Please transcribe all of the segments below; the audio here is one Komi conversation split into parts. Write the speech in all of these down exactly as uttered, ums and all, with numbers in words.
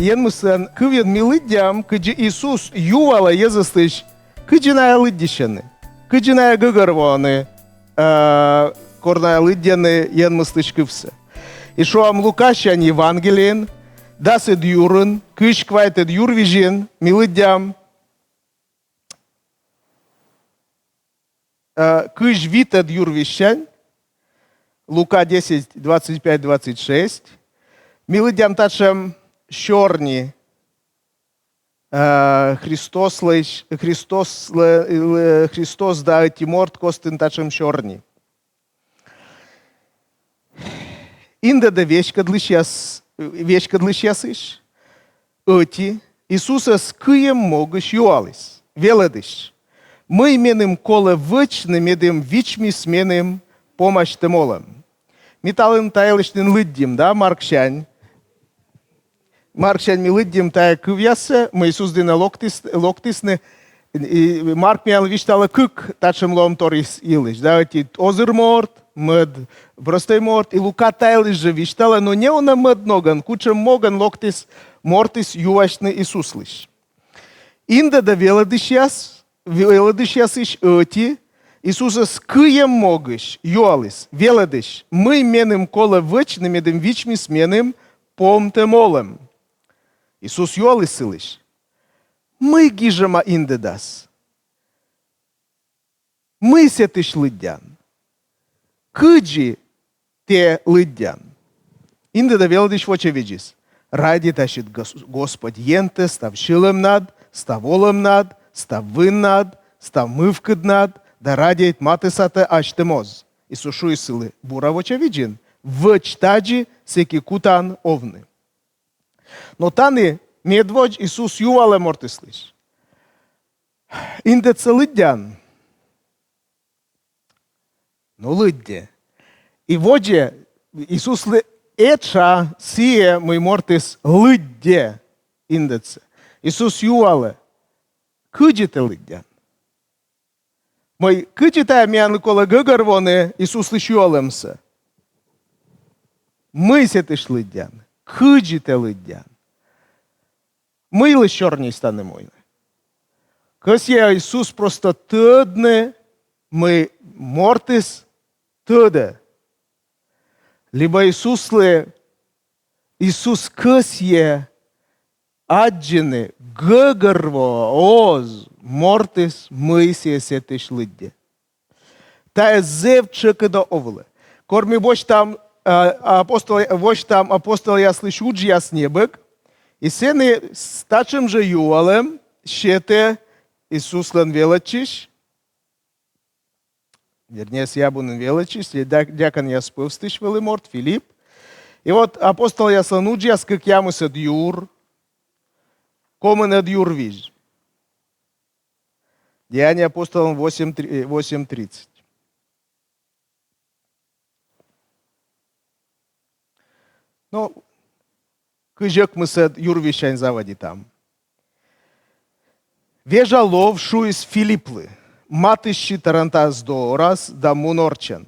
Енмыслӧн кывйын ми лыддям, кыдзи Иисус юалӧ йӧзыслысь, кыдзи найӧ лыддьысьӧны, кыдзи найӧ гӧгӧрвоӧны, э, кор найӧ лыддьӧны Енмыслысь кывсӧ. И шуам, Лукасянь Евангелиын, дасӧд юрын, кызь квайтӧд юр визин ми лыддям, э, кызь витӧд юр визсянь, Лука десять, двадцать пять, двадцать шесть, ми лыддям татшӧм сёрни, э, Христослысь, Христослы, э, Христос да ӧти морт костын татшӧм сёрни. Индӧдӧ веськӧдлысьяс, веськӧдлысьясысь ӧти Иисусӧс кыйӧм могысь юаліс: «Велӧдысь, мый меным колӧ вӧчны, медым вичмис меным помасьтӧм олӧм?» Ми талун та йылысь нин лыддим, да, Марксянь. Марксянь ми лыддим тайӧ кывъяссӧ, мый Иисус дінӧ локтіс, локтісны. И Марк миянлы висьталӧ кык татшӧм лоӧмторйыс йылысь. Да, ӧти озыр морт, мӧд простӧй морт, и Лука та йылысь жӧ висьталӧ, но неуна мӧд ногӧн, кутшӧм могӧн локтіс мортыс юасьны Иисуслысь. Индӧдӧ велӧдысьяс, велӧдысьясысь ӧти Иисусӧс кыйӧм могысь юаліс: «Велӧдысь, мый меным колӧ вӧчны, медым вичмис меным помтӧм олӧм?» Иисус юаліс сылысь: «Мый гижӧма индӧдас? Мый сэтысь лыддян? Кыдзи тэ лыддян?» Индӧдӧ велӧдысь вочавидзис: «Радейтасьыд Гос-, Господь Ентӧ став сьӧлӧмнад, став олӧмнад, став выннад, став мывкыднад, да радейт матысатӧ асьтӧ моз». Иисус шуис сылы: «Бура вочавидзин, вӧч тадзи, сэки кутан овны». Но тані медводз Иисус юалӧ мортыслысь: «Индӧдсӧ лыддян?» Но, лыддьӧ. И водзӧ Иисуслы этша сійӧ, мый мортыс лыддьӧ индӧдсӧ. Иисус юалӧ: «Кыдзи тэ лыддян?» Мый кыдзи тайӧ миянлы колӧ гӧгӧрвоны Иисуслысь юалӧмсӧ? Мый сэтысь лыддян? Кыдзи тэ лыддян? Мыйла сёрниыс тані мунӧ? Кӧсйӧ Иисус просто тӧдны, мый мортыс тӧдӧ. Либӧ Иисуслы, Иисус кӧсйӧ аддзыны, гӧгӧрвоӧ оз мортыс, мый сійӧ сэтысь лыддьӧ. Тайӧ зэв тшӧкыда овлӧ. Кор ми восьтам, а, апостол, восьтам апостолъяслысь уджъяс небӧг, и сэні с-, татшӧм жӧ юалӧм сетӧ Иисуслӧн велӧдчысь, вернее, сійӧ абу нин велӧдчысь, сійӧ дя-, дякӧнъяс пӧвстысь вӧлі морт, Филипп. И вот апостолъяслӧн уджъяс, кӧкъямысӧд юр, комынӧд юр визь. Деяния апостолов восемь, три-, э, восемь тридцать. Но кызь ӧкмысӧд юр визьсянь заводитам. Вежа лов шуис Филипплы: «Матыстчы тарантас дорас да мун орччӧн».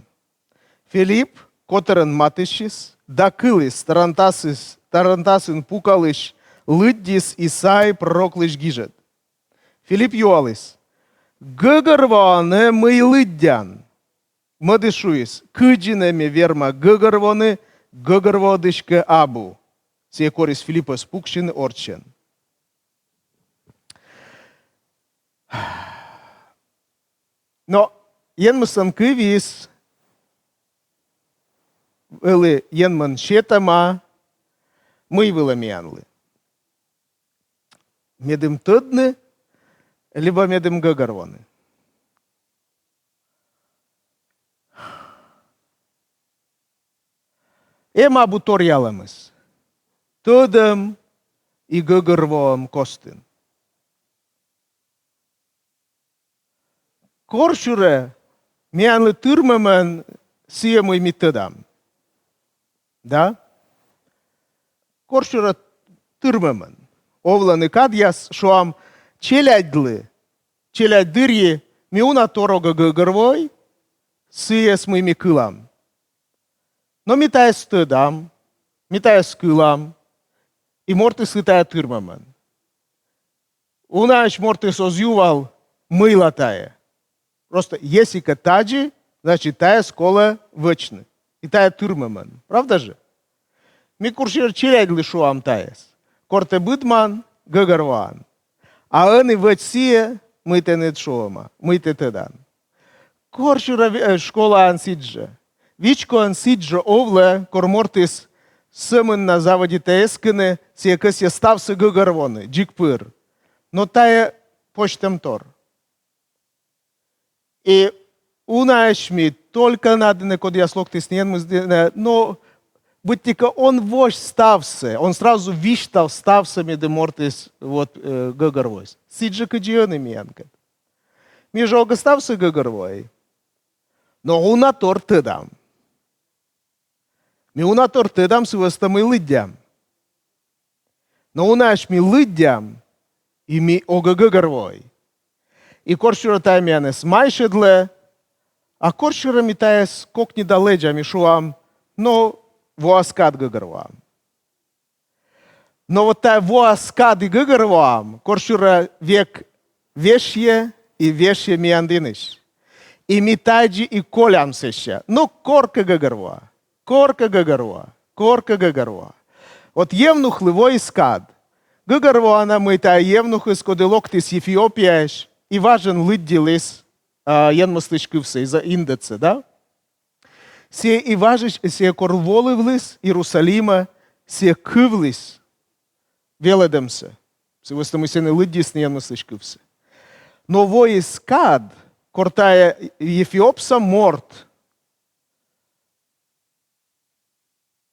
Филипп котӧрӧн матыстчис да кыліс: «Тарантасыс, тарантасын пукалысь лыддис Исаия пророклысь гижӧд». Филипп юаліс: «Гӧгӧрвоан-ӧ, мый лыддян?» Мӧдыс шуис: «Кыдзи нӧ ме верма гӧгӧрвоны, гӧгӧрвоӧдысь кӧ абу?» Сійӧ корис Филиппӧс пуксьыны орччӧн. Но Енмыслӧн кывйыс вӧлі Енмӧн сетӧма мый вылӧ миянлы? Медым тӧдны либӧ медым гӧгӧрвоны? Эм абу торъялӧмыс тӧдӧм и гӧгӧрвоӧм костын. Корсюрӧ миянлы тырмымӧн сійӧ, мый ми тӧдам. Да? Корсюрӧ тырмымӧн. Овлӧны кадъяс, шуам, челядьлы, челядь дырйи ми уна торогӧ гӧгӧрвоӧй сійӧс, мый ми кылам. Но ми тайӧс тӧдам, ми тайӧс кылам. И мортыслы тайӧ тырмымӧн. Унаысь мортыс оз ював, мыйла тайӧ. Просто если кӧ тадзи, значит, тайӧс колӧ вӧчны. И тайӧ тырмымӧн. Правда жӧ? Ми курсьӧр челядьлы шуам тайӧс: кор тэ быдман, гӧгӧрвоан. А ӧні вӧч сійӧ, мый тэныд шуӧма, мый тэ тӧдан. Корсюрӧ ви-, э, школаын сідз жӧ. Вичкоын сідз жӧ овлӧ, кор мортыс сӧмын на заводитӧ эскыны, сійӧ кӧсйӧ ставсӧ гӧгӧрвоны дзик пыр. Но тайӧ позьтӧмтор. И унаысь ми только на дінӧ, кодъяс локтісны Енмыс дінӧ, но быттьӧкӧ он вось ставсӧ, он сразу висьтав ставсӧ, медым мортыс вот, э, гӧгӧрвоис. Сідз жӧ кыдзи ӧні миянкӧд. Ми жӧ огӧ ставсӧ гӧгӧрвоӧй, но уна тор тӧдам. Ми уна тор тӧдам сы вӧсна, мый лыддям. Но унаысь ми лыддям, и ми огӧ гӧгӧрвоӧй. И корсюрӧ тайӧ миянӧс майшӧдлӧ, а корсюрӧ ми тайӧс кокни да лэдзам и шуам: но воас кад, гӧгӧрвоам. Но вот тайӧ воас кад и гӧгӧрвоам корсюрӧ век вешйӧ и вешйӧ миян дінысь. И ми тадзи и колям сэсся. Но коркӧ гӧгӧрвоа, коркӧ гӧгӧрвоа, коркӧ гӧгӧрвоа. Вот евнухлы воис кад. Гӧгӧрвоана, мый тайӧ евнухыс, коді локтіс Ефиопияысь и важӧн лыддьыліс, а, Енмыслысь кывсӧ, из-, индӧдсӧ, да? Сійӧ и важысь, сійӧ кор волывліс Иерусалимӧ, сійӧ кывліс велӧдӧмсӧ. Сы вӧсна мый сэні лыддисны Енмыслысь кывсӧ. Но воис кад, кор тайӧ эфиопса морт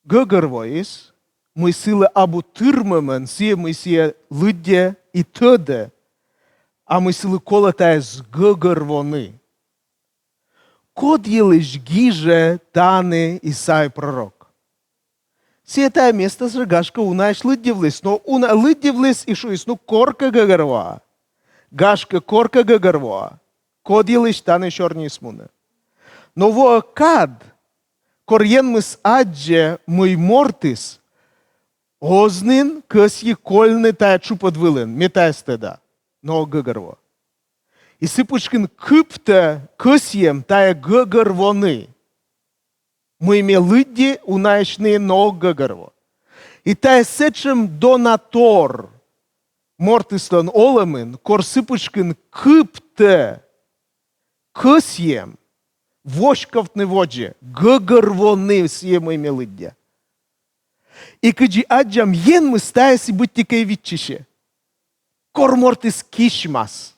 гӧгӧрвоис, мый сылы абу тырмымӧн сійӧ, мый сійӧ лыддьӧ и тӧдӧ, а мый сылы колӧ тайӧс гӧгӧрвоны. Код йылысь гижӧ тані Исай пророк? Сійӧ тайӧ местасӧ, гашкӧ, унаысь лыддьывліс, но уна лыддьывліс и шуис: ну, коркӧ гӧгӧрвоа. Гашкӧ, коркӧ гӧгӧрвоа, код йылысь тані сёрниыс мунӧ. Но воӧ кад, кор Енмыс аддзӧ, мый мортыс оз нин кӧсйы кольны тайӧ тшупӧд вылын, ме тайӧс тӧда, но ог гӧгӧрво. И сы пытшкын кыптӧ кӧсйӧм тайӧ гӧгӧрвоны. Мый ме лыдди унаысь нин, но ог гӧгӧрво. И тайӧ сэтшӧм дона тор мортыслӧн олӧмын, кор сы пытшкын кыптӧ кӧсйӧм воськовтны водзӧ, гӧгӧрвоны сійӧ, мый ме лыддя. И кыдзи аддзам, Енмыс тайӧс и быттьӧкӧ виччысьӧ. Кор мортыс кисьмас,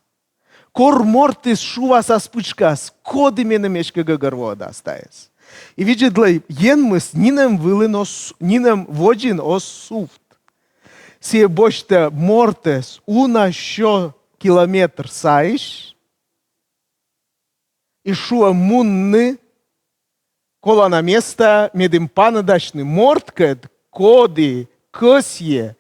кор мортыс шуас ас пытшкас: коді меным эськӧ гӧгӧрвоӧдас тайӧс? И видзӧдлӧй, Енмыс нинӧм вылын оз, нинӧм водзын оз сувт. Сійӧ босьтӧ мортӧс уна сё километр сайысь и шуӧ мунны колана местаӧ, медым паныдасьны морткӧд, коді кӧсйӧ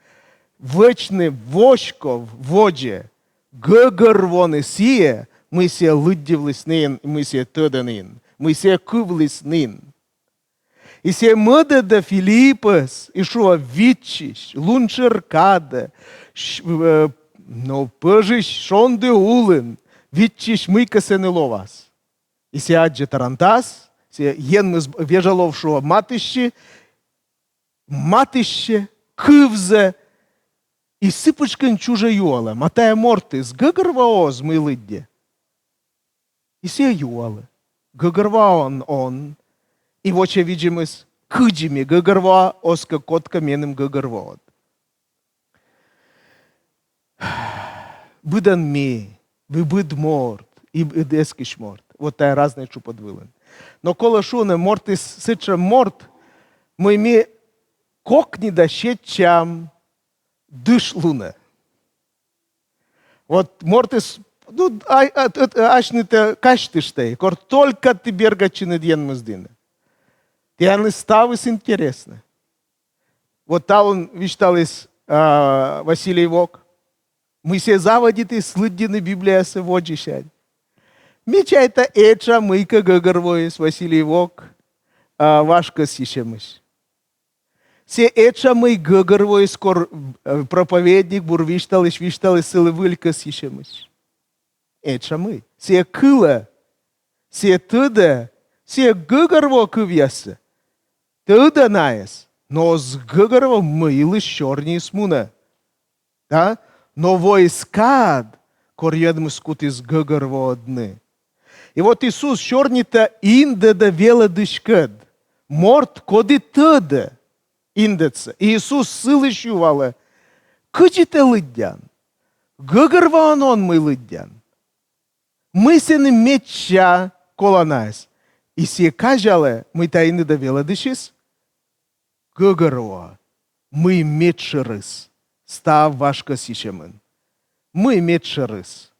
вӧчны воськов водзӧ, гӧгӧрвоны сійӧ, мый сійӧ лыддьывліс нин, мый сійӧ тӧдӧ нин, мый сійӧ кывліс нин. И сійӧ мӧдӧдӧ Филиппӧс и шуӧ: виччысь луншӧр кадӧ, щ-, э, но, пӧжысь шонді улын, виччысь, мыйкӧ сэні лоас. И сійӧ аддзӧ тарантас, сійӧ Енмыс, вежа лов шуӧ, матыстчы, матыстчӧ, кывзӧ, и сы пытшкын чужӧ юалӧ: а тайӧ мортыс гӧгӧрвоа оз, мый лыддьӧ? И сійӧ юалӧ: гӧгӧрвоа он, он? И вочавидзӧмыс: кыдзи ме гӧгӧрвоа, оз кӧ кодкӧ меным гӧгӧрвоӧд? Быдӧн ми, быд морт и быд эскысь морт, вот тайӧ разнӧй тшупӧд вылын. Но колӧ шуны, мортыс сэтшӧм морт, мый ми кокни да сетчам дышлунӧ. Вот мортыс, ну, а, а, а, асьнытӧ казьтыштӧй, кор только ті бергӧдчинныд Енмыс дінӧ. Тіянлы ставыс интереснӧ. Вот талун висьталіс, а, Василий Вок, мый сійӧ заводитіс лыддьыны Библиясӧ водзысянь. Ме чайта, этша мыйкӧ гӧгӧрвоис Василий Вок, а, важ кӧсйысьӧмысь. Сійӧ этша, мый гӧгӧрвоис, кор, э, проповедник бур висьталысь, висьталысь сылы выль кӧсйысьӧмысь. Этша, мый. Сійӧ кылӧ, сійӧ тӧдӧ, сійӧ гӧгӧрвоӧ кывъяссӧ. Тӧдӧ найӧс, но оз гӧгӧрво, мый йылысь сёрниыс мунӧ. Да? Но воис кад, кор Енмыс кутіс гӧгӧрвоӧдны. И вот Исус сёрнитӧ индӧдӧ велӧдыськӧд, морт, коді тӧдӧ индӧдсӧ. И Исус сылысь юалӧ: «Кыдзи тэ лыддян? Гӧгӧрвоан он, мый лыддян? Мый сэні медся коланаыс?» И сійӧ казялӧ, мый тайӧ индӧдӧ велӧдысьыс гӧгӧрвоӧ, мый медшӧрыс став важ кӧсйысьӧмын. Мый медшӧрыс?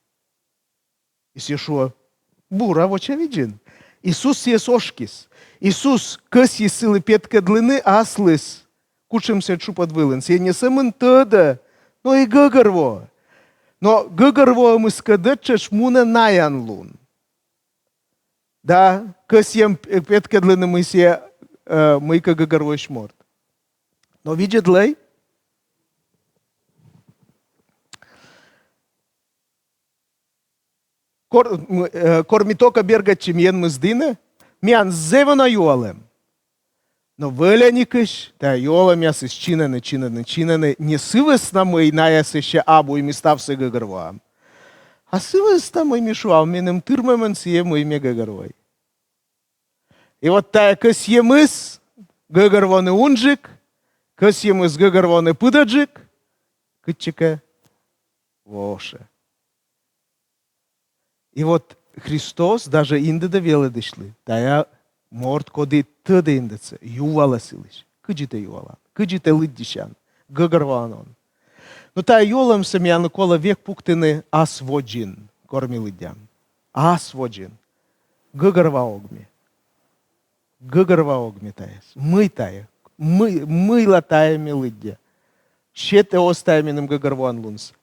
И сійӧ шуӧ: «Бура, вочавидзин». Исус сійӧс ошкис. Исус кӧсйис сылы петкӧдлыны аслыс, кутшӧм сійӧ тшупӧд вылын. Сійӧ не сӧмын тӧдӧ, но и гӧгӧрвоӧ. Но гӧгӧрвоӧмыскӧд тшӧтш мунӧ наян лун. Да, кӧсйӧм п-, петкӧдлыны, мый сійӧ, э, мыйкӧ гӧгӧрвоысь морт. Но видзӧдлӧй. Кор, м, э, кор ми токӧ бергӧдчим Енмыс дінӧ, миян зэв уна юалӧм. Но вӧляникысь тайӧ юалӧмъясыс чинӧны, чинӧны, чинӧны не сы вӧсна, мый найӧс сэсся абу, и ми ставсӧ гӧгӧрвоам, а сы вӧсна, мый ми шуам: меным тырмымӧн сійӧ, мый ме гӧгӧрвоа. И вот тайӧ кӧсйӧмыс гӧгӧрвоны унджык, кӧсйӧмыс гӧгӧрвоны пыдӧджык кытчӧкӧ вошӧ. И вот Христос даже индӧдӧ велӧдысьлы, тайӧ морт, коді тӧдӧ индӧдсӧ, юалӧ сылысь: «Кыдзи тэ юалан, кыдзи тэ лыддьысян, гӧгӧрвоан он?» Но тайӧ юалӧмсӧ миянлы колӧ век пуктыны ас водзын, кор ми лыддям. Ас водзын. Гӧгӧрвоа ог ме. Гӧгӧрвоа ог ме тайӧс. Мый тайӧ? Мый, мыйла тайӧ ме лыддя? Сетӧ оз тайӧ меным гӧгӧрвоанлунсӧ.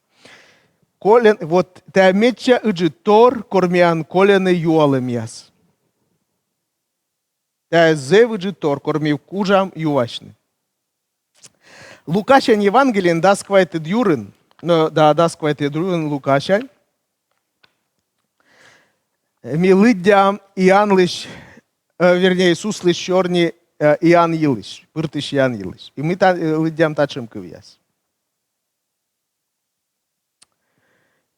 Колӧн, вот тайӧ медся ыджыд тор, кор миян колӧны юалӧмъяс. Тайӧ зэв ыджыд тор, кор ми кужам юасьны. Лукасянь Евангелиеын дас квайтӧд юрын, но, да, дас квайтӧд юрын Лукасянь ми лыддям Иоаннлысь, э, вернее, Иисуслысь сёрни, э, Иоанн йылысь, пыртысь Иоанн йылысь. И ми та, э, лыддям татшӧм кывъяс.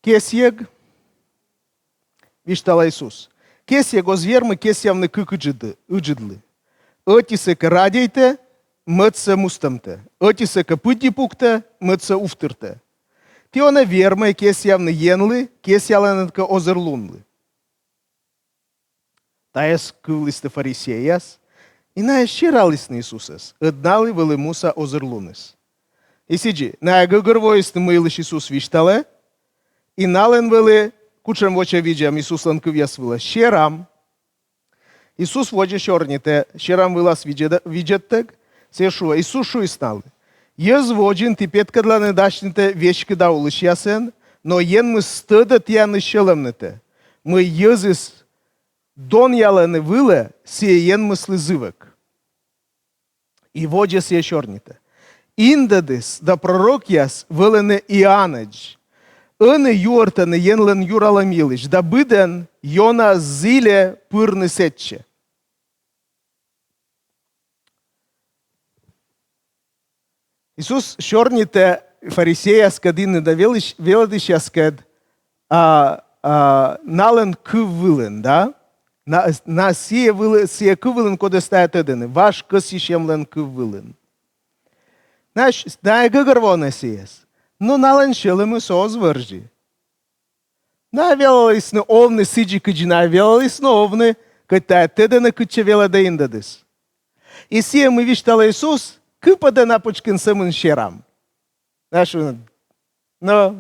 Кесйӧг, висьталӧ Иисус, кесйӧг оз вермы кесъявны кык ыджыд-, ыджыдлы. Ӧтисӧ кӧ радейтӧ, мӧдсӧ мустӧмтӧ. Ӧтисӧ кӧ пыдди пуктӧ, мӧдсӧ увтыртӧ. Ті онӧ вермӧй кесъявны Енлы, кесъяланныд кӧ озырлунлы. Тайӧс кывлісны фарисейяс, и найӧ сералісны Иисусӧс, ӧд налы вӧлі муса озырлуныс. И сідзи, найӧ гӧгӧрвоисны, мый йылысь Иисус висьталӧ, и налӧн вӧлі кутшӧм вочавидзӧм Иисуслӧн кывъяс вылӧ: серам. Иисус водзӧ сёрнитӧ серам вылас видзӧд-, видзӧдтӧг, сійӧ шуӧ: Иисус шуис налы: «Йӧз водзын ті петкӧдланныд асьнытӧ веськыда олысьясӧн, но Енмыс тӧдӧ тіянлысь сьӧлӧмнытӧ, мый йӧзыс донъялӧны вылӧ, сійӧ Енмыслы зывӧк». И водзӧ сійӧ сёрнитӧ: «Индӧдыс да пророкъяс вӧлӧны Иоаннӧдз. Ӧні юӧртӧны Енлӧн юралӧм йылысь, да быдӧн ёна зільӧ пырны сэтчӧ». Иисус сёрнитӧ фарисейяскӧд, индӧдӧ велысь-, велӧдысьяскӧд, а, а, налӧн кыв вылын, да? На, на сійӧ вылы-, сійӧ кыв вылын, кодӧс найӧ тӧдӧны, важ кӧсйысьӧмлӧн кыв вылын. Найӧ, найӧ гӧгӧрвоӧны сійӧс, но налӧн сьӧлӧмыс оз вӧрзьы. Найӧ велалісны овны сідзи, кыдзи найӧ велалісны овны, кӧть найӧ тӧдӧны, кытчӧ велӧдӧ индӧдыс. И сійӧ, мый висьталӧ Иисус, кыпӧдӧ на пычкын сӧмын серам. Найӧ шуӧны: «Но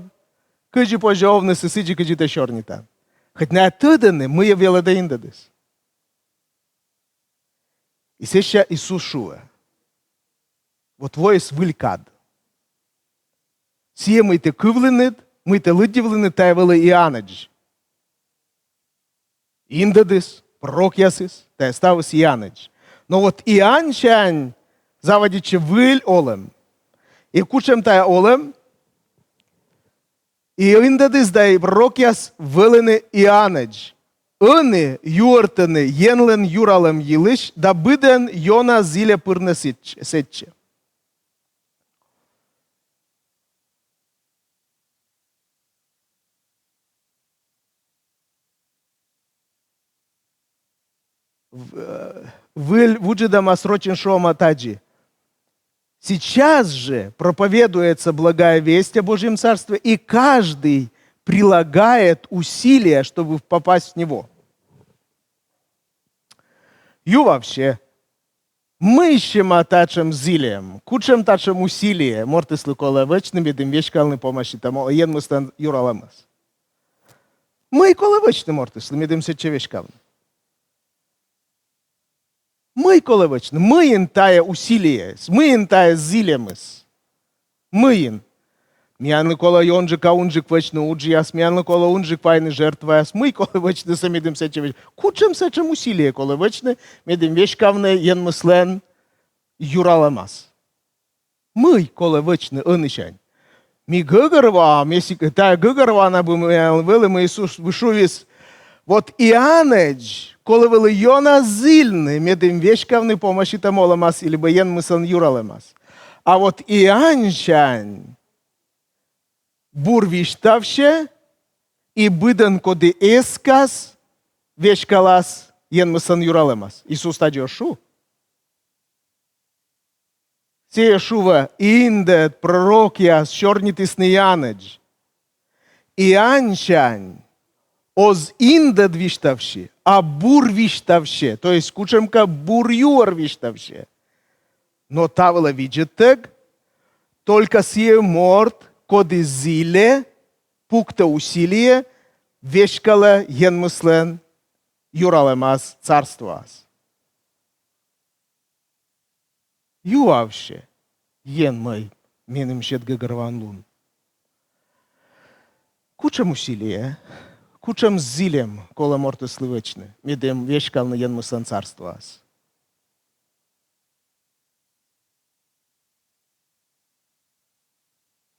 кыдзи позьӧ овны сідзи, кыдзи тэ сёрнитан?» Кӧть найӧ тӧдӧны, мый велӧдӧ индӧдыс. И сэсся Иисус шуӧ: вот воис выль кад. Сійӧ, мый тэ кывлінныд, мый тэ лыддьывлінныд, тайӧ вӧлі Иоаннӧдз. Индӧдыс, пророкъясыс, тайӧ ставыс Иоаннӧдз. Но вот Иоаннсянь Заводитчӧ выль олӧм. И кутшӧм тайӧ олӧм? И индӧдыс да и пророкъяс вӧліны Иоаннысь. Ӧні юӧртӧны Енлӧн юралӧм йылысь, да быдӧн ёна зільӧ пырны сэтчӧ. Выль вуджӧдӧмас рочӧн шуӧма тадзи: «Сейчас же проповедуется благая весть о Божьем Царстве, и каждый прилагает усилия, чтобы попасть в него». Юавсьӧ, мый сэтшӧма татшӧм зільӧм, кутшӧм татшӧм усилие мортыслы колӧ вӧчны, медым веськалны помаситӧм Енмыслӧн юралӧмас? Мый колӧ вӧчны мортыслы, медым сэтчӧ веськалны? Мый колӧ вӧчны? Мыйын тайӧ усилиеыс? Мыйын тайӧ зільӧмыс? Мыйын? Миянлы колӧ ёнджыка унджык вӧчны уджъяс, миянлы колӧ унджык вайны жертваяс. Мый колӧ вӧчны сӧмын, медым сэтчӧ веськалны? Кутшӧм сэтшӧм усилие колӧ вӧчны, медым веськавны Енмыслӧн юралӧмас? Мый колӧ вӧчны ӧнісянь? Ми гӧгӧрвоам, если тайӧ гӧгӧрвоана бы миянлы вӧлі, мый Иисус бы шуис: «Вот Иоаннысь колӧ вӧлі ёна зільны, медым веськавны помаситӧм олӧмас либӧ Енмыслӧн юралӧмас. А вот Иоаннсянь бур висьтавсьӧ, и быдӧн, коді эскас, веськалас Енмыслӧн юралӧмас». Иисус тадзи оз шу. Сійӧ шуӧ: индӧд пророкъяс сёрнитісны Иоаннысь. Иоаннсянь оз индӧд висьтавсьы, а бур висьтавсьӧ, то есть кутшӧмкӧ бур юӧр висьтавсьӧ. Но та вылӧ видзӧдтӧг, только сійӧ морт, коді зільӧ, пуктӧ усилие, веськалӧ Енмыслӧн юралӧмас, царствоас. Юавсьӧ, Ен мӧй, меным сьӧд гӧгӧрвоанлун: кутшӧм усилие, кутшӧм зільӧм колӧ мортыслы вӧчны, медым веськалны Енмыслӧн царствоас?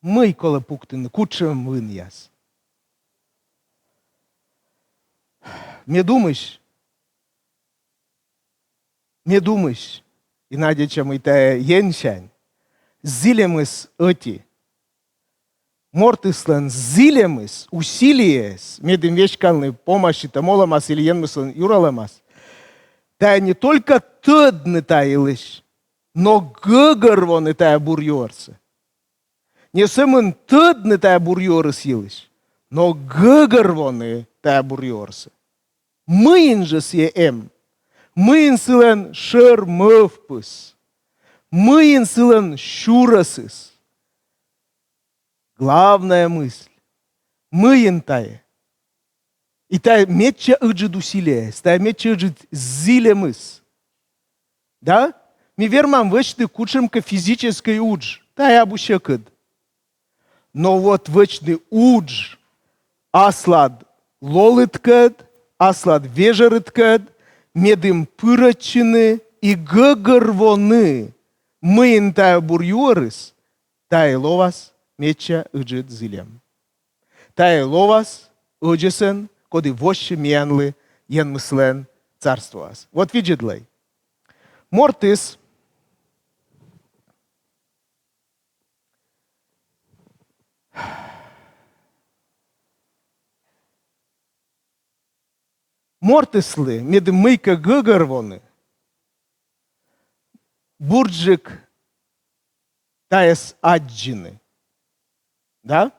Мый колӧ пуктыны, кутшӧм вынъяс? Ме думысь, ме думысь, и надейтча, мый тайӧ Енсянь, зільӧмыс ӧти. Мортыслӧн зільӧмыс, усилиеыс, медым веськалны помаситӧм олӧмас или Енмыслӧн юралӧмас, тайӧ не только тӧдны та йылысь, но гӧгӧрвоны тайӧ бур юӧрсӧ. Не сӧмын тӧдны тайӧ бур юӧрыс йылысь, но гӧгӧрвоны тайӧ бур юӧрсӧ. Мыйын жӧ сійӧ эм, мыйын сылӧн шӧр мӧвпыс, мыйын сылӧн сюрӧсыс. Главная мысль. Мыйын тайӧ? И тайӧ медся ыджыд усилиеыс, тайӧ медся ыджыд зільӧмыс. Да? Ми вермам вӧчны кутшӧмкӧ физическӧй удж. Тайӧ абу сьӧкыд. Но вот вӧчны удж аслад лолыдкӧд, аслад вежӧрыдкӧд, медым пырӧдчыны и гӧгӧрвоны, мыйын тайӧ бур юӧрыс, тайӧ лоас медся ыджыд зільӧм. Тайӧ лоас ӧдзӧсӧн, коді воссьӧ миянлы Енмыслӧн царствоас. Вот видзӧдлӧй. Мортыс, мортыслы, медым мыйкӧ гӧгӧрвоны, бурджык тайӧс аддзыны. Да?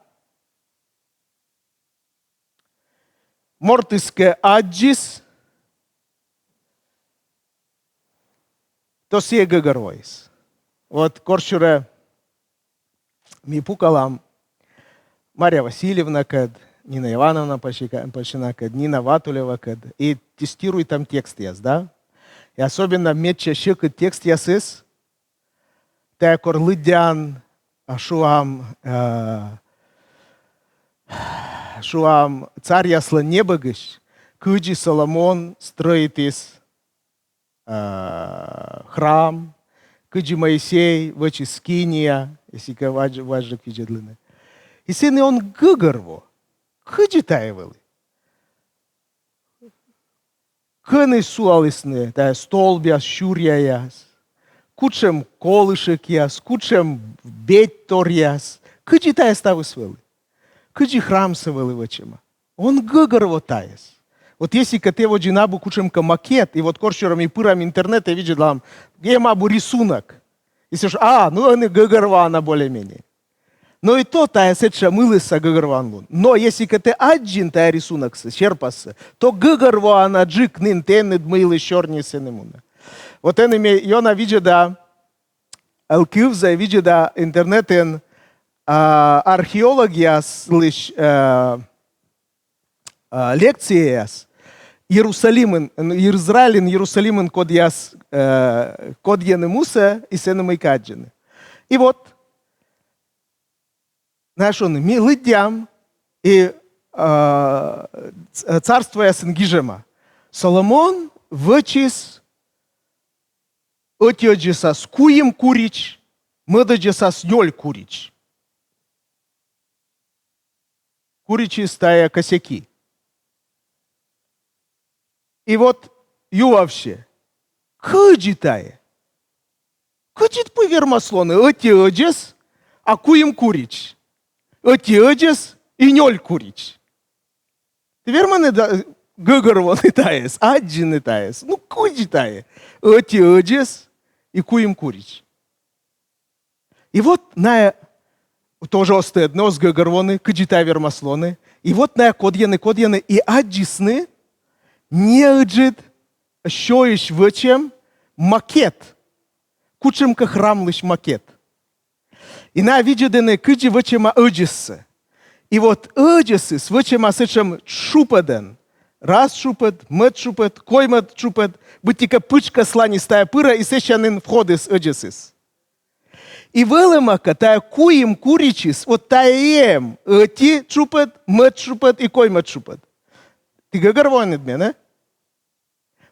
Мортыс кӧ аддзис, то сійӧ гӧгӧрвоис. Вот корсюрӧ ми пукалам Марья Васильевнакӧд, Нина Ивановна Пащика-, Пащинакӧд, Нина Ватулевакӧд, и тестируйтам текстъяс, да? И особенно медся сьӧкыд текстъясыс, тайӧ кор лыддян, а, шуам, э, шуам, Царьяслӧн небӧгысь, кыдзи Соломон стрӧитіс, э, храм, Кыдзи Моисей вӧчис скиния, если кӧ важ-, важӧк видзӧдлыны. И сэні он гӧгӧрво, кыдзи тайӧ вӧлі. Кӧні сулалісны тайӧ столбъяс, сюръяяс, кутшӧм колышекъяс, кутшӧм бедьторъяс, кыдзи тайӧ ставыс вӧлі. Кыдзи храмсӧ вӧлі вӧчӧма. Он гӧгӧрво тайӧс. Вот если кӧ тэ водзын абу кутшӧмкӧ макет, и вот корсюрӧ ми пырам интернетӧ, видзӧдлам, эм абу рисунок. И сэтшӧм, а, ну, ӧні гӧгӧрвоана более-менее. Но и то тайӧ сэтшӧм ылыс гӧгӧрвоанлун. Но если кӧ тэ аддзин тайӧ рисуноксӧ, серпассӧ, то гӧгӧрвоанаджык нин тэныд, мый йылысь сёрниыс сэні мунӧ. Вот ӧні ме ёна видзӧда, ӧлкывза видзӧда интернетын, а, археологъяслысь, э, а, лекцияяс Иерусалимын, н-, Израильын, Иерусалимын кодъяс, э, кодйӧны мусӧ и сэні мыйкӧ аддзӧны. И вот, найӧ шуӧны, ми лыддям, и, э, ц-, царствоясын гижӧма: Соломон вӧчис ӧти ӧдзӧсас куим курич, мӧд ӧдзӧсас нёль курич. Куричыс — тайӧ косяки. И вот юавсьӧ, кыдзи тайӧ? Кыдзи пӧ вермас лоны: ӧти ӧдзӧс, а куим курич. Ӧти ӧдзӧс и нёль курич. Тэ верман-ӧ да-, гӧгӧрвоны тайӧс, аддзыны тайӧс? Ну, кыдзи тайӧ? Ӧти ӧдзӧс и куим курич. И вот найӧ тоже оз тӧдны, оз гӧгӧрвоны, кыдзи тайӧ вермас лоны. И вот найӧ кодйӧны, кодйӧны и аддзисны неыджыд сёйысь вӧчӧм макет. Кутшӧмкӧ храмлысь макет. И найӧ видзӧдӧны, кыдзи вӧчӧма ӧдзӧссӧ. И вот ӧдзӧсыс вӧчӧма сэтшӧм тшупӧдӧн. Раз тшупӧд, мӧд тшупӧд, коймӧд тшупӧд, быттьӧкӧ пытшкӧс ланьыс тайӧ пырӧ, и сэсся нин входыс, ӧдзӧсыс. И вӧлӧма кӧ, тайӧ куим куричыс, вот тайӧ эм ӧти тшупӧд, мӧд тшупӧд и коймӧд тшупӧд. Ті гӧгӧрвоанныд менӧ?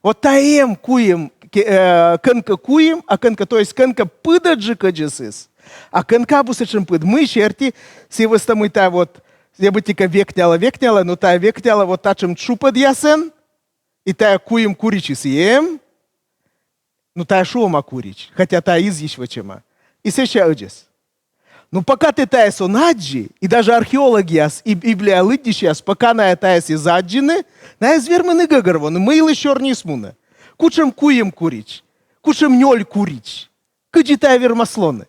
Вот тайӧ эм куим, ке-, э, кӧнкӧ куим, а кӧнкӧ, то есть кӧнкӧ пыдӧджык ӧдзӧсыс, а кӧнкӧ абу сэтшӧм пыд. Мый серти? Сы вӧсна мый тайӧ вот, я быттьӧкӧ векнялӧ, векнялӧ, но тайӧ векнялӧ вот татшӧм тшупӧдъясӧн, и тайӧ куим куричыс и эм, ну, тайӧ шуӧма курич, хотя тайӧ изйысь вӧчӧма. И сэсся ӧдзӧс. Ну, пока тэ тайӧс он аддзы, и даже археологъяс, и Библия лыддьысьяс, пока найӧ тайӧс эз аддзыны, найӧ эз вермыны гӧгӧрвоны, мый йылысь сёрниыс мунӧ. Кутшӧм куим курич, кутшӧм нёль курич, кыдзи тайӧ вермас лоны.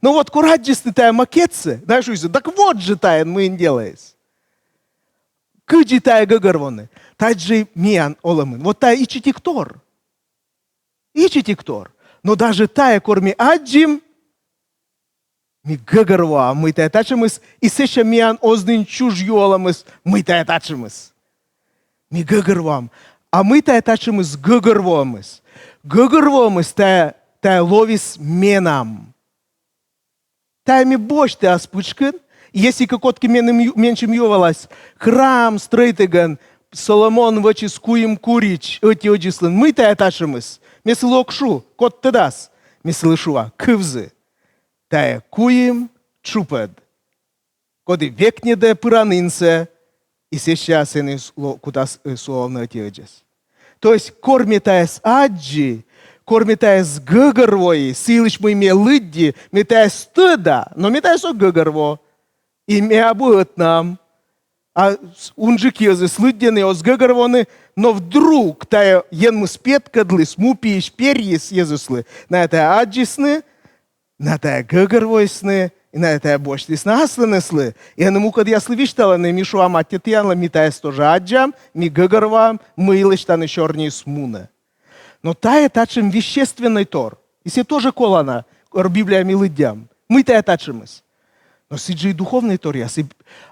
Но вот кор аддзисны тайӧ макетсӧ, найӧ шуисны: так вот жӧ тайӧн мыйын делӧыс. Кыдзи тайӧ гӧгӧрвоны? Тадзи миян олӧмын. Вот тайӧ ичӧтик тор. Ичӧтик тор. Но даже тайӧ, кор ми аддзим, ми гӧгӧрвоам, мый тайӧ татшӧмыс, и сэсся миян оз нин чуж юалӧмыс, мый тайӧ татшӧмыс. Ми гӧгӧрвоам. А мый тайӧ татшӧмыс гӧгӧрвоӧмыс? Гӧгӧрвоӧмыс тайӧ, тайӧ ловис менам. Тайӧ ме босьті ас пытшкын, если кӧ кодкӧ меным ю-, менсьым юалас: храм стрӧитігӧн Соломон вӧчис куим курич ӧти ӧдзыслӧн, мый тайӧ татшӧмыс? Ме сылы ог шу: код тӧдас. Ме сылы шуа: кывзы, тайӧ куим тшупӧд, коді векньӧдӧ пыранінсӧ, и сэсся сэні с-, ло-, кутас, э, сулавны ӧти ӧдзӧс. То есть кор ме тайӧс аддзи, кор ме тайӧс гӧгӧрвои, сы йылысь мый ме лыдди, ме тайӧс тӧда, но ме тайӧс ог гӧгӧрво. И ме абу ӧтнам. А с-, унджык йӧзыс лыддьӧны, оз гӧгӧрвоны, но вдруг тайӧ Енмыс петкӧдліс, му пиысь перйис йӧзыслы. Найӧ тайӧ аддзисны, найӧ тайӧ гӧгӧрвоисны, и найӧ тайӧ босьтісны асланыслы. И ӧні мукӧдъяслы висьталӧны, ми шуам аттьӧ тіянлы, ми тайӧс тоже аддзам, ми гӧгӧрвоам, мый йылысь тані сёрниыс мунӧ. Но тайӧ татшӧм вещественнӧй тор. И сійӧ тоже колана, кор Библия ми лыддям. Мый тайӧ татшӧмыс? Но сідзи и духовнӧй торъяс. И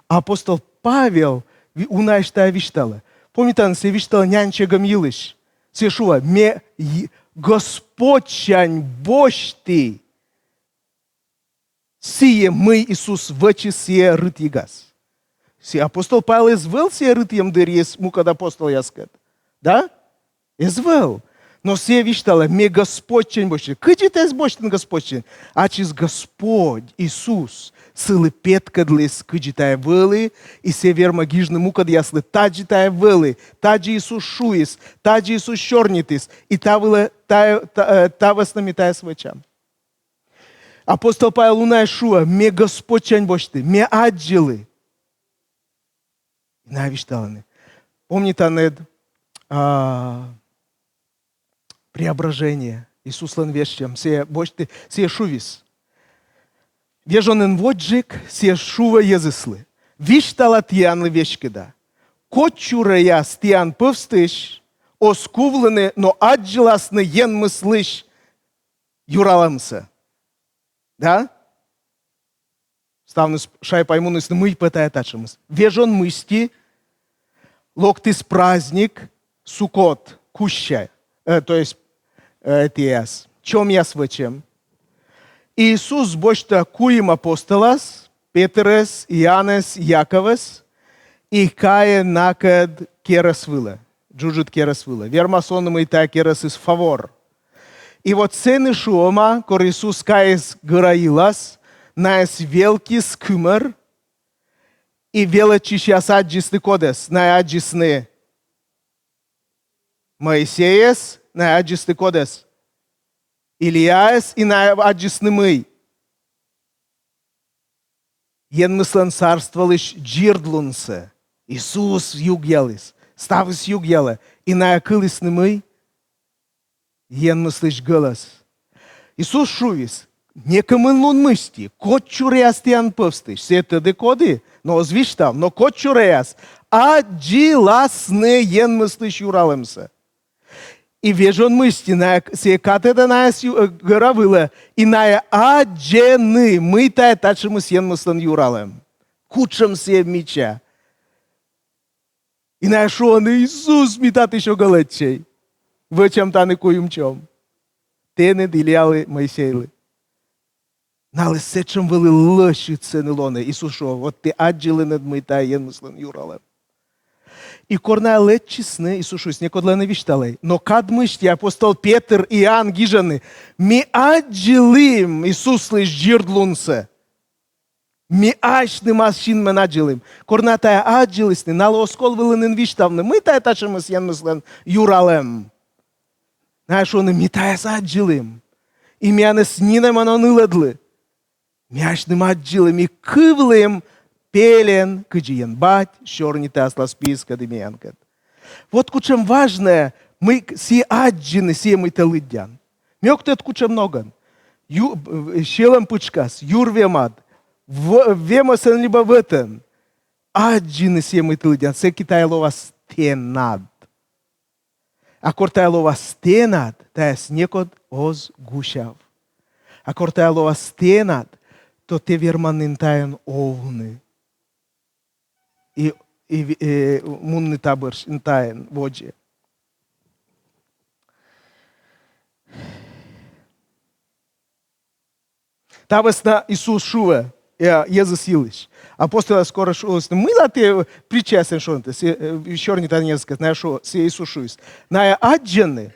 апостол Павел ви-, унаысь тайӧ висьталӧ. Помнитанныд, сійӧ висьталӧ нянь чегӧм йылысь. Сійӧ шуӧ: ме й-, Господсянь босьті сійӧ, мый Иисус вӧчис сійӧ рытйигас. Сійӧ апостол Павел эз вӧв сійӧ рытйӧм дырйиыс мукӧд апостолъяскӧд. Да? Эз вӧв. Но сійӧ висьталӧ: ме Господьсянь босьті. Кыдзи тайӧс босьтны Господьсянь? Ачыс Господь Иисус сылы петкӧдліс, кыдзи тайӧ вӧлі, и сійӧ вермӧ гижны мукӧдъяслы: тадзи тайӧ вӧлі, тадзи Иисус шуис, тадзи Иисус сёрнитіс, и та вылӧ, та, та, э, та вӧсна ми тайӧс вӧчам. Апостол Павел уна и шуӧ: ме Господьсянь босьті, ме аддзылі. И найӧ висьталӧны. Помнитанныд, а, преображение Иисуслӧн вежсьӧм. Сійӧ босьті, сійӧ шуис. Вежонын водзджык сійӧ шуӧ йӧзыслы: висьтала тіянлы веськыда. Кодсюрӧяс тіян пӧвстысь оз кувлыны, но аддзыласны Енмыслысь юралӧмсӧ. Да? Ставныс шайпай мунісны, мый пӧ тайӧ татшӧмыс. Вежон мысти локтіс праздник Суккот, куся, э, то есть, э, этіяс, чомъяс вӧчӧм. Иисус босьтӧ куим апостолас, Петырӧс, Иоаннӧс, Яковӧс, и кайӧ накӧд керӧс вылӧ, джуджыд керӧс вылӧ. Вермас лоны, мый тайӧ керӧсыс фавор. И вот сэні шуӧма, кор Иисус кайис гӧра йылас, найӧс велкис кымӧр, и велӧдчысьяс аддзисны кодӧс? Найӧ аддзисны Моисейӧс, найӧ аддзисны кодӧс? Илияӧс, и найӧ аддзисны мый? Енмыслӧн сарстволысь дзирдлунсӧ. Иисус югъяліс, ставыс югъялӧ, и найӧ кылісны мый? Енмыслысь гӧлӧс. Иисус шуис: некымын лун мысти кодсюрӧяс тіян пӧвстысь, сійӧ тӧдӧ коді, но оз висьтав, но кодсюрӧяс аддзыласны Енмыслысь юралӧмсӧ. И вежон мысти найӧ к-, сійӧ катӧдӧ найӧс ю-, э, гӧра вылӧ, и найӧ аддзӧны, мый тайӧ татшӧмыс Енмыслӧн юралӧм. Кутшӧм сійӧ мича. И найӧ шуӧны: Иисус, ми татысь ог велӧдчӧй. Вӧчам тані куим чом. Тэныд, Илиялы, Моисейлы. Налы сэтшӧм вӧлі лӧсьыд сэні лоны. Иисус шуӧ: вот ті аддзылінныд, мый тайӧ Енмыслӧн юралӧм. И кор найӧ лэччисны, Иисус шуис: некодлы ог висьталӧй. Но кад мысти апостол Петыр и Иоанн гижӧны: ми аддзылім Иисуслысь дзирдлунсӧ. Ми асьнымӧс синмӧн аддзылім. Кор найӧ тайӧ аддзылісны, налы оз ков вылын нин висьтавны, мый тайӧ татшӧмыс Енмыслӧн юралӧм. Найӧ шуӧны: ми тайӧс аддзылім. И миянӧс нинӧмӧн он ылӧдлы. Ми асьным аддзылім и кывлім пельӧн, кыдзи Ен Бать сёрнитӧ аслас пиыскӧд и миянкӧд. Вот кутшӧм важнӧ, мый к-, сійӧ аддзыны сійӧ, мый тэ лыддян. Ме ог тӧд, кутшӧм ногӧн. Ю-, э, сьӧлӧм пытшкас, юр вемад, в-, вемӧсын либӧ вӧтӧн. Аддзыны сійӧ, мый тэ лыддян, сэки тайӧ лоас тэнад. А кор тайӧ лоас тэнад, тайӧс некод оз гусяв. А кор тайӧ лоас тэнад, то тэ верман нин тайӧн овны. И, и, э, мунны та бӧрся, таӧн водзӧ. Та вӧсна Иисус шуӧ, э, йӧзыс йылысь. Апостолъяс корӧ шуисны: мыйла тэ, притчаясӧн шуан тэ, сэ-, э, сёрнитан йӧзкӧд, найӧ шу-, сэ-, Иисус шуис: найӧ аддзӧны,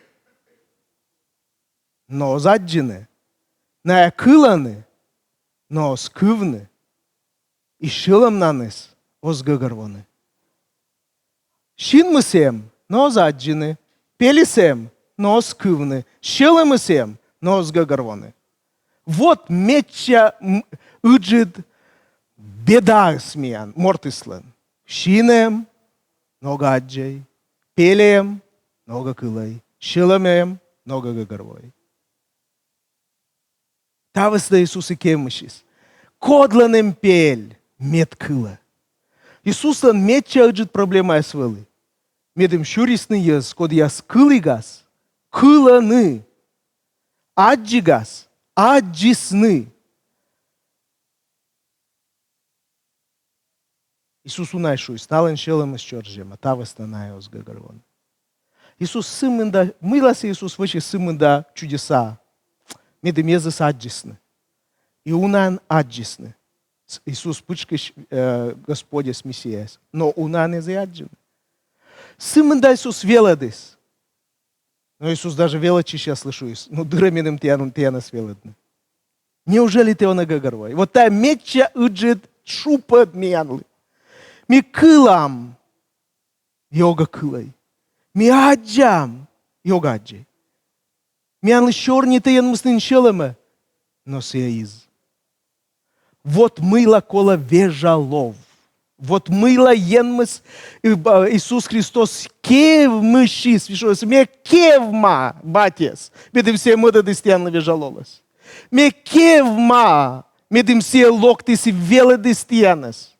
но оз аддзыны, найӧ кылӧны, но оз кывны, и сьӧлӧмнаныс оз гӧгӧрвоны. Синмыс эм, но оз аддзыны, пельыс эм, но оз кывны, сьӧлӧмыс эм, но оз гӧгӧрвоны. Вот медся м-, ыджыд бедаыс миян, мортыслӧн. Син эм, но ог аддзӧй, пель эм, но ог кылӧй, сьӧлӧм эм, но ог гӧгӧрвоӧй. Та вӧсна Иисус и кевмысис: кодлӧн эм пель, мед кылӧ. Иисуслӧн медся ыджыд проблемаыс вӧлі, медым сюрисны йӧз, кодъяс кылігас кылӧны, аддзигас аддзисны. Иисус уна й шуис: налӧн сьӧлӧмыс чорыдзӧма, та вӧсна найӧ оз гӧгӧрвоны. Иисус сы мында, мыйла сійӧ Иисус вӧчис сы мында чудеса? Медым йӧзыс аддзисны. И унаӧн аддзисны. С-, Иисус пытшкысь, э, Господьӧс, Мессияӧс. Но унаӧн эз и аддзыны. Сы мында Иисус велӧдіс. Но Иисус даже велӧдчысьяслы шуис: «Ну, дыр-ӧ меным тіян, тіянӧс велӧдны? Неужели ті онӧ гӧгӧрво?» И вот тайӧ медся ыджыд шупӧд миянлы. Ми кылам, и огӧ кылӧй. Ми аддзам, и огӧ аддзӧй. Миянлы сёрнитӧ Енмыс нин сьӧлӧмӧ, но сійӧ из. Вот мыйла колӧ вежа лов. Вот мыйла Енмыс, э, ба-, Иисус Христос кевмысис, висьталӧ: «Ме кевма Батьӧс, медым сійӧ мӧдӧдіс тіянлы вежа лолӧс. Ме кевма, медым сійӧ локтіс и велӧдіс тіянӧс».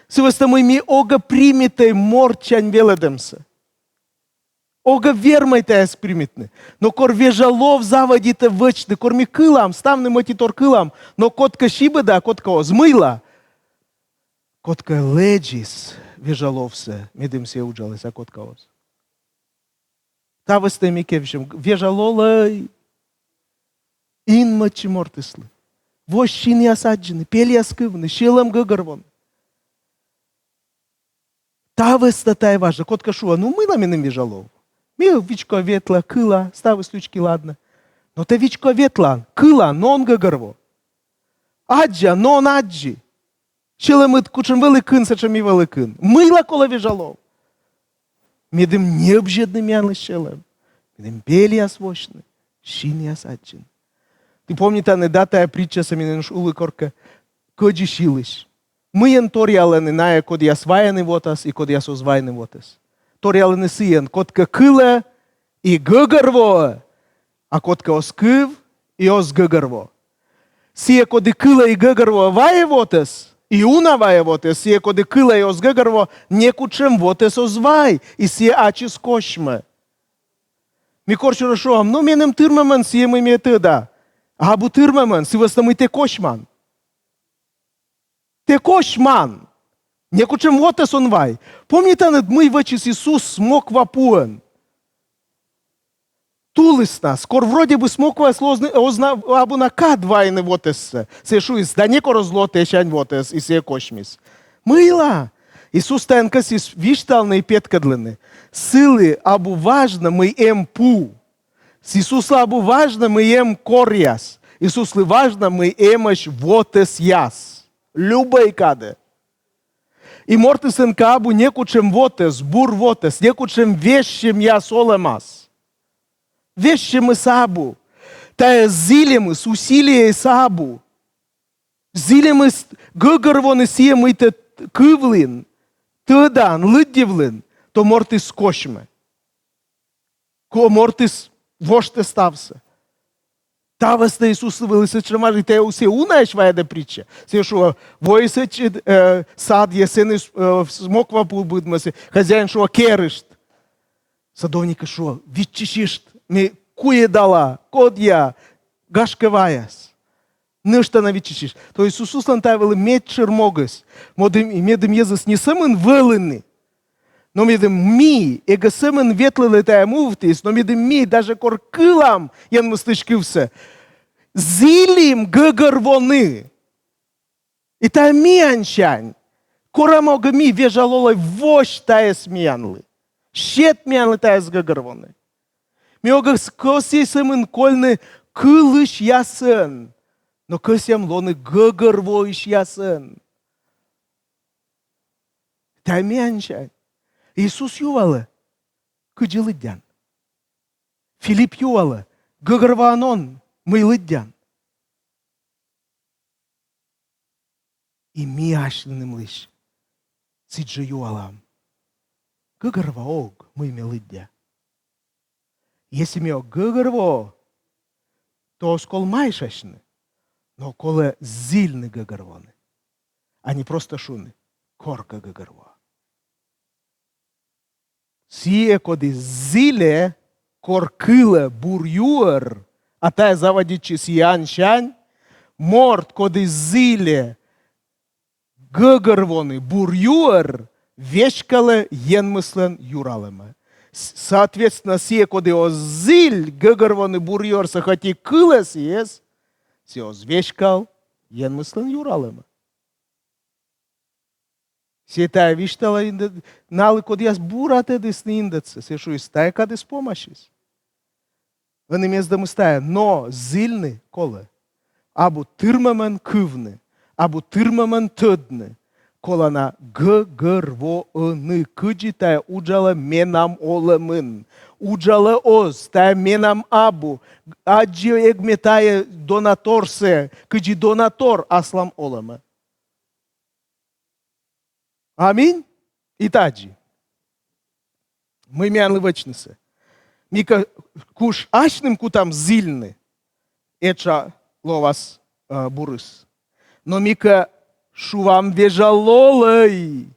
Сы вӧсна мый ми огӧ примитӧй мортсянь велӧдӧмсӧ. Огӧ вермӧй тайӧс примитны. Но кор вежа лов заводитӧ вӧчны, кор ми кылам, ставным ӧтитор кылам, но кодкӧ сибӧдӧ, а кодкӧ оз. Мыйла? Кодкӧ лэдзис вежа ловсӧ, медым сійӧ уджаліс, а кодкӧ оз. Та вӧсна ми кевсьӧм: вежа лолӧй, инмӧдчы мортыслы. Вось синъяс аддзыны, пельяс кывны, сьӧлӧм гӧгӧрвоны. Та вӧсна тайӧ важнӧ. Кодкӧ шуӧ: «Ну, мыйла меным вежа лов? Ме вичко ветла, кыла, ставыс лючки, ладнӧ». Но тэ вичко ветлан, кылан, но он гӧгӧрво. Аддзан, но он аддзы. Сьӧлӧмыд кутшӧм вӧлі кын, сэтшӧм и вӧлі кын. Мыйла колӧ вежа лов? Медым ньӧбзьӧдны миянлысь сьӧлӧм, медым пельяс восьны, синъяс аддзыны. Ті помнитанныд да тайӧ притчасӧ, мый нин шулі коркӧ кӧдзысь йылысь. Мыйӧн торъялӧны найӧ, кодъяс вайӧны вотӧс и кодъяс оз вайны вотӧс? Торъялӧны сыӧн: кодкӧ кылӧ и гӧгӧрвоӧ, а кодкӧ оз кыв и оз гӧгӧрво. Сійӧ, коді кылӧ и гӧгӧрвоӧ, вайӧ вотӧс, и уна вайӧ вотӧс. Сійӧ, коді кылӧ и оз гӧгӧрво, некутшӧм вотӧс оз вай, и сійӧ ачыс косьмӧ. Ми корсюрӧ шуам: «Ну, меным тырмымӧн сійӧ, мый ме тӧда». Абу тырмымӧн, сы вӧсна мый тэ косьман. Тэ косьман. Некутшӧм вотӧс он вай. Помнитанныд, мый вӧчис Иисус смоква пуӧн? Тулыснас, кор вроде бы смокваыслы оз на-, оз на-, абу на кад вайны вотӧссӧ, сійӧ шуис: «Да некор оз ло тэсянь вотӧс», и сійӧ косьмис. Мыйла? Иисус тайӧн кӧсйис висьталны и петкӧдлыны: сылы абу важнӧ, мый эм пу. Иисуслы абу важнӧ, мый эм коръяс. Иисуслы важнӧ, мый эмӧсь вотӧсъяс. Любӧй кадӧ. И мортыслӧн кӧ абу некутшӧм вотӧс, бур вотӧс, некутшӧм вежсьӧмъяс олӧмас. Вежсьӧмыс абу. Тайӧ зільӧмыс, усилиеыс абу. Зільӧмыс гӧгӧрвоны сійӧ, мый тэ кывлін, тӧдан, лыддьывлін, то мортыс косьмӧ. Ко-, мортыс воштӧ ставсӧ. Та вӧсна Иисуслы вӧлі сэтшӧм важнӧ, и тайӧ сійӧ унаысь вайӧдӧ притча. Сійӧ шуӧ: воис ӧтчыд, э, садйӧ, сэні, э, смоква пу быдмис, хозяин шуӧ: «Керышт». Садовникыс шуӧ: «Виччысьышт, ме куйӧдала, кодъя, гашкӧ, ваяс». Нӧшта на виччысьышт. То есть Иисуслӧн тайӧ вӧлі медшӧр могыс. Мӧдым, медым йӧзыс не сӧмын вӧліны, но медым ми, эгӧ сӧмын ветлывлӧ тайӧ мувтіыс, но медым ми, даже кор кылам Енмыслысь кывсӧ, зільӧм гӧгӧрвоны. И тайӧ миянсянь. Корам огӧ ми вежа лолӧй, вось тайӧс миянлы. Сет миянлы тайӧс гӧгӧрвоны. Ми огӧ с-, кӧсйӧй сӧмын кольны кылысьясӧн, но кӧсъям лоны гӧгӧрвоысьясӧн. Тайӧ миянсянь. Иисус юалӧ: «Кыдзи лыддян?» Филипп юалӧ: «Гӧгӧрвоан он, мый лыддян?» И ми асьнымлысь сідзжӧ юалам: «Гӧгӧрвоа ог, мый ме лыддя?» Если ме ог гӧгӧрво, то оз кол майшасьны, но колӧ зільны гӧгӧрвоны, а не просто шуны: «Коркӧ гӧгӧрвоа». Сійӧ, коді зільӧ, кор кылӧ бур юӧр, а тайӧ заводитчис Иисусянь, морт, коді зільӧ гӧгӧрвоны бур юӧр, веськалӧ Енмыслӧн юралӧмӧ. С-, соответственно, сійӧ, коді оз зіль гӧгӧрвоны бур юӧрсӧ, хоть и кылӧ сійӧс, сійӧ оз веськал Енмыслӧн юралӧмӧ. Сійӧ тайӧ висьталӧ индӧ-, налы, кодъяс бура тӧдісны индӧдсӧ. Сійӧ шуис: «Тайӧ кадыс помасис». Ӧні мездӧмыс тайӧ, но зільны колӧ. Абу тырмымӧн кывны, абу тырмымӧн тӧдны. Колана гӧгӧрвоны, кыдзи тайӧ уджалӧ менам олӧмын. Уджалӧ оз, тайӧ менам абу. Аддзи эг ме тайӧ донаторсӧ, кыдзи донатор аслам олӧмӧ. Аминь. И тадзи. Мый миянлы вӧчнысӧ? Ми кӧ куш асьным кутам зільны, этша лоас, э, бурыс. Но ми кӧ шуам: «Вежалолӧй,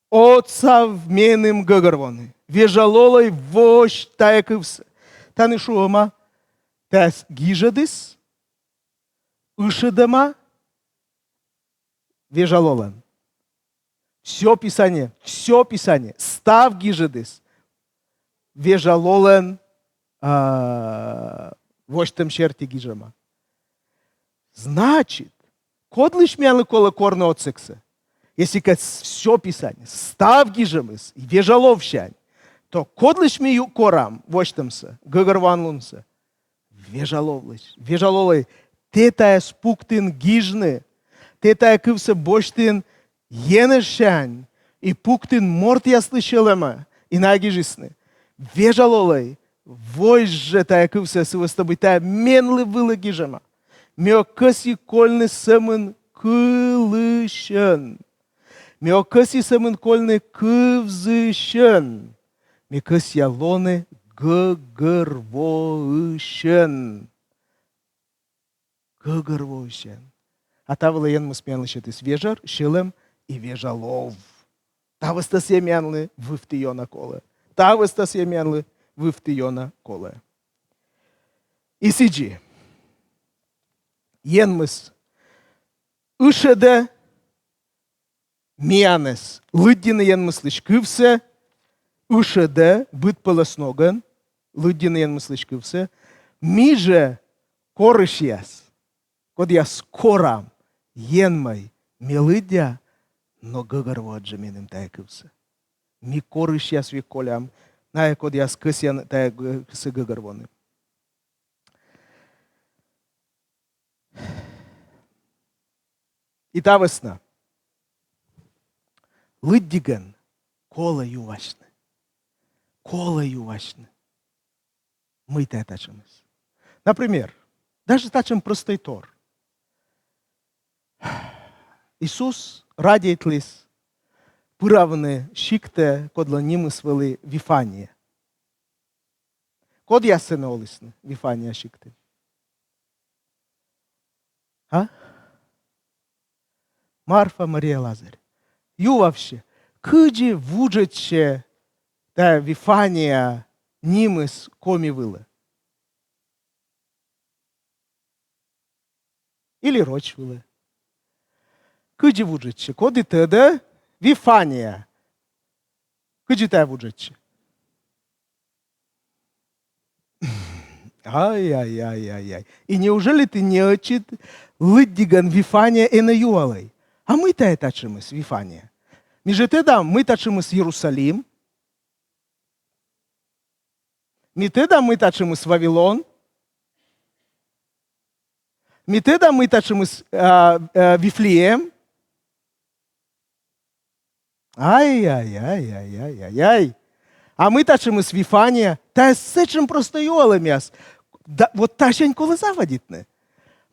отсав меным гӧгӧрвоны. Вежалолӧй, возь тайӧ кывсӧ». Тані шуӧма, тайӧ гижӧдыс ышӧдӧма вежалолӧн. Всё Писание, всё Писание, став гижӧдыс вежалолӧн, а, восьтӧм серти гижӧма. Значит, кодлысь миянлы колӧ корны отсӧгсӧ? Если кӧ с-, всё Писание, став гижӧмыс вежаловсянь, то кодлысь ми ю-, корам восьтӧмсӧ, гӧгӧрвоанлунсӧ? Вежаловлысь. Вежалолӧй, тэ тайӧс пуктін гижны, тэ тайӧ кывсӧ босьтін енэжсянь и пуктін мортъяслы сьӧлӧмӧ, и найӧ гижисны. Вежалолӧй, возь жӧ тайӧ кывсӧ, сы вӧсна мый тайӧ менлы вылӧ гижӧма. Ме ог кӧсйы кольны сӧмын кылысьӧн. Ме ог кӧсйы сӧмын кольны кывзысьӧн. Ме кӧсъя лоны гӧгӧрвоысьӧн. Гӧгӧрвоысьӧн. А та вылӧ Енмыс миянлы сетіс вежӧр, сьӧлӧм и вежалов. Та вӧсна сійӧ миянлы вывті ёна колӧ. Та вӧсна сійӧ миянлы вывті ёна колӧ. И сідзи. Енмыс ышӧдӧ миянӧс лыддьыны Енмыслысь кывсӧ, ышӧдӧ быдпӧлӧс ногӧн лыддьыны Енмыслысь кывсӧ. Ми жӧ корысьяс, кодъяс корам: «Енмӧй, ме лыддя, но гӧгӧрвоӧдз жӧ меным тайӧ кывсӧ». Ми корысьяс век колям, найӧ, кодъяс кӧсъяны тайӧ кывсӧ гӧгӧрвоны. И та вӧсна лыддигӧн колӧ юасьны. Колӧ юасьны. Мый тайӧ татшӧмыс? Например, даже татшӧм простӧй тор. Иисус радейтліс пыравны сиктӧ, кодлӧн нимыс вӧлі Вифания. Кодъяс сэні олісны Вифания сиктын? А? Марфа, Мария, Лазарь. Юавсьӧ, кыдзи вуджӧдчӧ тайӧ Вифания нимыс коми вылӧ? Или роч вылӧ? Кыдзи вуджӧдчӧ, коді тӧдӧ, Вифания? Кыдзи тайӧ вуджӧдчӧ? Ай-яй-яй-яй-яй. И неужели тэ неӧтчыд лыддигӧн Вифания энӧ юалӧй: «А мый тайӧ татшӧмыс Вифания?» Ми жӧ тӧдам, мый татшӧмыс Иерусалим. Ми тӧдам, мый татшӧмыс Вавилон. Ми тӧдам, мый татшӧмыс, а, а, Вифлеем. Ай-яй-яй-яй-яй-яй. А мый татшӧмыс Вифания? Тайӧ сэтшӧм простӧй юалӧмъяс. Да, вот тасянь колӧ заводитны.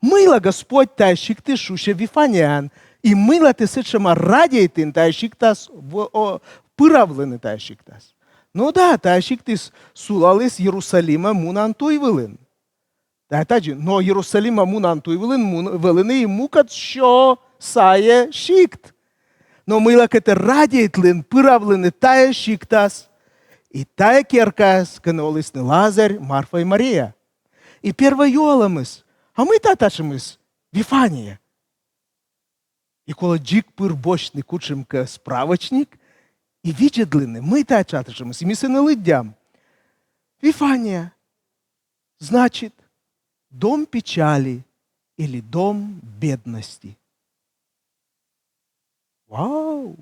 Мыйла Господь тайӧ сиктыс шусьӧ Вифанияӧн? И мыйла тэ сэтшӧма радейтін тайӧ сиктас в-, о, пыравлыны тайӧ сиктас? Ну да, тайӧ сиктыс сулаліс Иерусалимӧ мунан туй вылын. Тайӧ тадзи, но Иерусалимӧ мунан туй вылын мун-, вӧліны и мукӧд сё сайӧ сикт. Но мыйлакӧ тэ радейтлін пыравлыны тайӧ сиктас и тайӧ керкаас, кӧні олісны Лазарь, Марфа и Мария? И первой юалӧмыс: а мый тайӧ татшӧмыс Вифания? И колӧ дзик пыр босьтны кутшӧмкӧ справочник и видзӧдлыны, мый тайӧ татшӧмыс, и ми сэні лыддям: Вифания, значит, дом печали или дом бедности. Вау!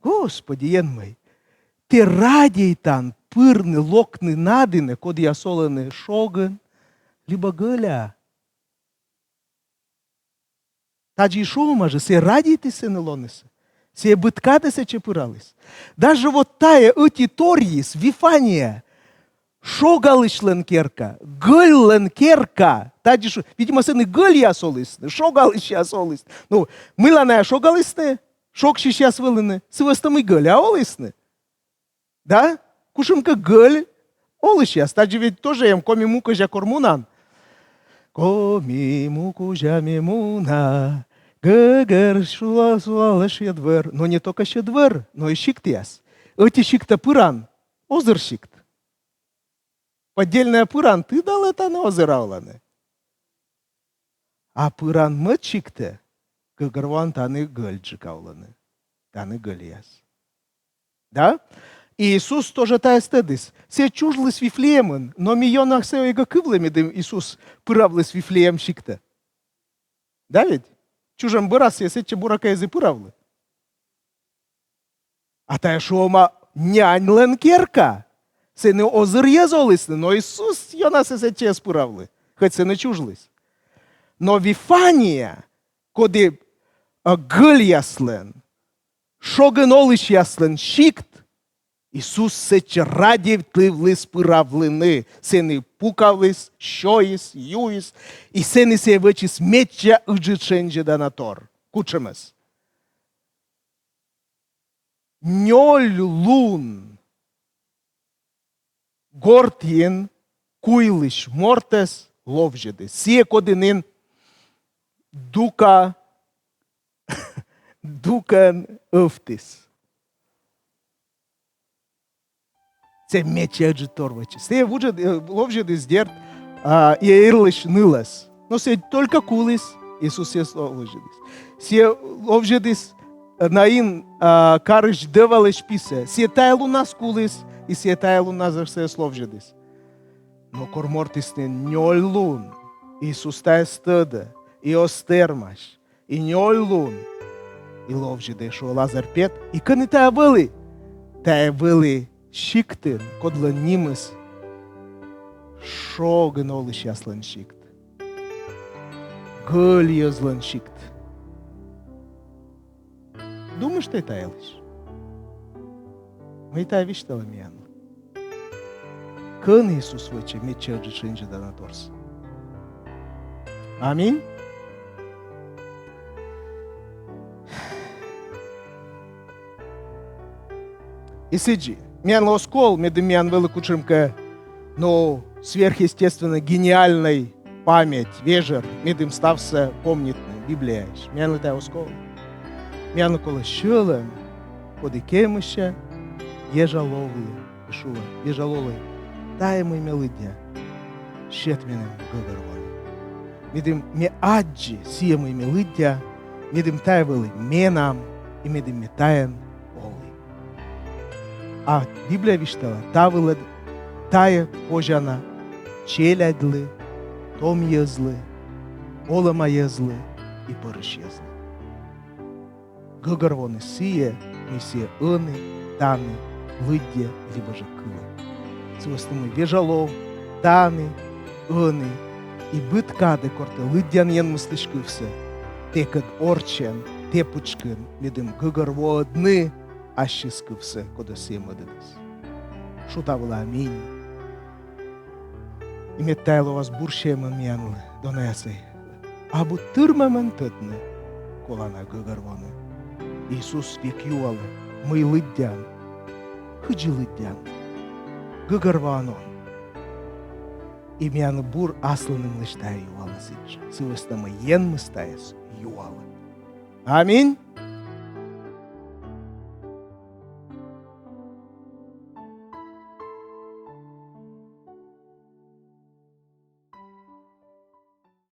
Господи, Енмӧй, тэ радейтан пырны, локны на дінӧ, кодъяс олӧны шогын либӧ гӧля. Тадзи и шуӧма жӧ, сійӧ радейтіс сэні лонысӧ. Сійӧ быд кадӧ сэтчӧ пыраліс. Даже вот тайӧ ӧти торйыс, Вифания, шогалысьлӧн керка, гӧльлӧн керка. Тадзи шу-, видимо, сэні гӧльяс олісны, шогалысьяс олісны. Ну, мыйла найӧ шогалісны, шогсьысьяс вӧліны, сы вӧсна мый гӧля олісны. Да? Кутшӧмкӧ гӧль олысьяс. Тадзи ведь тоже эм «Коми му кузя кор мунан». Коми му кузя ме муна, гӧгӧр сула-, сулалӧ шед вӧр. Но не только шед вӧр, но и сиктъяс. Ӧти сиктӧ пыран, озыр сикт. Поддельнӧ пыран, тыдалӧ, тані озыра олӧны. А пыран мӧд сиктӧ, гӧгӧрвоан, тані гӧльджыка олӧны. Тані гӧльяс. Да? Иисус тоже тайӧс тӧдіс. Сійӧ чужліс Вифлеемын, но ми ёнасӧ эг кывлы, медым Иисус пыравліс Вифлеем сиктӧ. Да ведь? Чужӧм бӧрас сійӧ сэтчӧ, буракӧ, эз и пыравлы. А тайӧ, шуӧма, няньлӧн керка. Сэні озыр йӧз олісны, но Иисус ёнасӧ сэтчӧ эз пыравлы, хоть сэні чужліс. Но Вифания, коді, а, гӧльяслӧн, шогын олысьяслӧн сикт, Иисус сэтчӧ радейтывліс пыравлыны, сэні пукаліс, сёйис, юис, и сэні сійӧ вӧчис медся ыджыд шензьӧданатор. Кутшӧмӧс? Нёль лун гортйын куйлысь мортӧс ловзьӧдіс. Сійӧ, коді нин дука, дукаӧн ӧвтіс. Сійӧ медся ыджыд тор вӧчис. Сійӧ вуджӧд-, э, ловзьӧдіс, дерт, а, Иаирлысь нылӧс. Но сійӧ только куліс, Иисус сійӧс ловзьӧдіс. Сійӧ ловзьӧдіс, э, Наин, а, карысь дӧвалысь писӧ. Сійӧ тайӧ луннас куліс, и сійӧ тайӧ луннас сійӧс ловзьӧдіс. Но кор мортыс нин нёль лун Иисус тайӧс тӧдӧ и оз тэрмась, и нёль лун, и ловзьӧдӧ, шуӧ: «Лазарь, пет». И кӧні тайӧ вӧлі? Тайӧ вӧлі сиктын, кодлӧн нимыс шогын олысьяслӧн сикт, гӧль йӧзлӧн сикт. Думыштӧй та йылысь. Мый тайӧ висьталӧ миянлы? Кӧн Иисус вӧчӧ медся ыджыд шензьӧданаторсӧ? Аминь. И сідзи, миянлы оз кол, медым миян вӧлі кутшӧмкӧ, ну, сверхъестественно гениальнӧй память, вежӧр, медым ставсӧ помнитны Библияысь. Миянлы тайӧ оз кол. Миянлы колӧ сьӧлӧм, коді кемыссьӧ ежа ловлы и шуӧ: «Ежа лолӧй, тайӧ, мый ме лыддя, сет меным гӧгӧрвоны. Медым ме аддзи сійӧ, мый ме лыддя, медым тайӧ вӧлі менам, и медым ме тайӧн олі». А Библия висьталӧ: та вылӧ тайӧ позяна челядьлы, том йӧзлы, олӧма йӧзлы и пӧрысь йӧзлы. Гӧгӧрвоны сійӧ, мый сійӧ ӧні, тані, лыддьӧ либӧ жӧ кылӧ. Сы вӧсна мый вежа лов тані, ӧні и быд кадӧ, кор тэ лыддян Енмыслысь кывсӧ, тэкӧд орччӧн, тэ пытшкын, медым гӧгӧрвоӧдны ассьыс кывсӧ, кодӧс сійӧ мӧдӧдіс. Шу та вылӧ аминь. И мед тайӧ лоас бур сійӧ миян, донаясӧй. Абу тырмымӧн тӧдны, колана гӧгӧрвоны. Иисус век юалӧ: «Мый лыддян? Кыдзи лыддян? Гӧгӧрвоан он?» И миянлы бур аслынымлысь тайӧ юалӧ сідз жӧ, сы вӧсна мый Енмыс тайӧс юалӧ. Аминь.